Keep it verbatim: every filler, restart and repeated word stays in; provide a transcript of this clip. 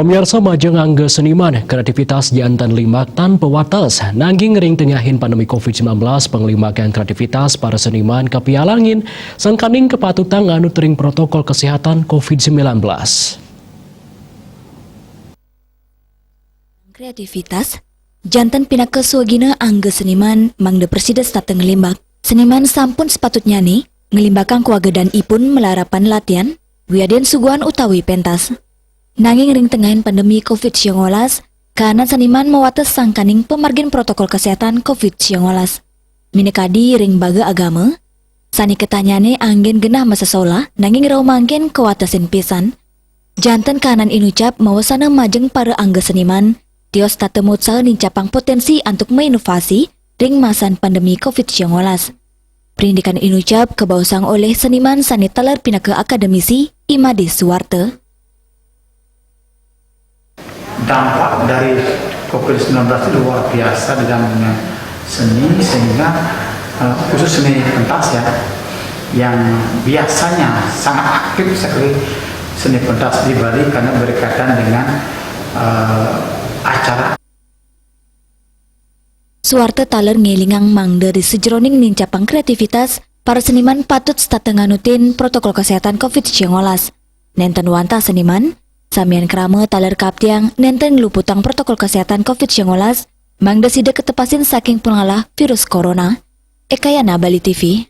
Pemirsa, majeng angga seniman, kreativitas janten limbak tanpa wates. Nanging ring tengahin pandemi covid sembilan belas, penglimbakang kreativitas para seniman kapialangin sangkaning kapatutang nganut ring protokol kesehatan covid sembilan belas. Kreativitas janten pinaka swagina angga seniman mangda prasida setata nglimbak. Seniman sampun sepatutnyane nglimbakang kawagedan ipun malarapan latihan, wiadin suguhan utawi pentas. Nanging ring tengahin pandemi covid siangolas, kahanan seniman mawates sangkaning pamargin protokol kesehatan covid siangolas. Minakadi ring baga agama, sane ketahnyane anggen genah masesolah, nanging rauh mangkin kawatesin pisan. Janten kahanan inucap mawasana majeng para angga seniman, tios tata mutsaha nincapang potensi antuk mainovasi ring masan pandemi covid siangolas. Prindikan inucap kabaosang olih seniman sane taler pinaka akademisi, I Made Suwarta. Dampak dari covid sembilan belas itu luar biasa di dalam dunia seni, sehingga eh, khusus seni pentas ya, yang biasanya sangat aktif sekali seni pentas di Bali karena berkaitan dengan eh, acara. Suwarta taler ngelingang mangda ri sajeroning nincapang kreativitas, para seniman patut setata nganutin protokol kesehatan covid siangolas. Nenten wantah seniman, samian krama taler kaptiang nenten ngluputang protokol kesehatan covid siangolas, mangda sida ketepasin saking pengalah virus corona. Ekayana, Bali T V.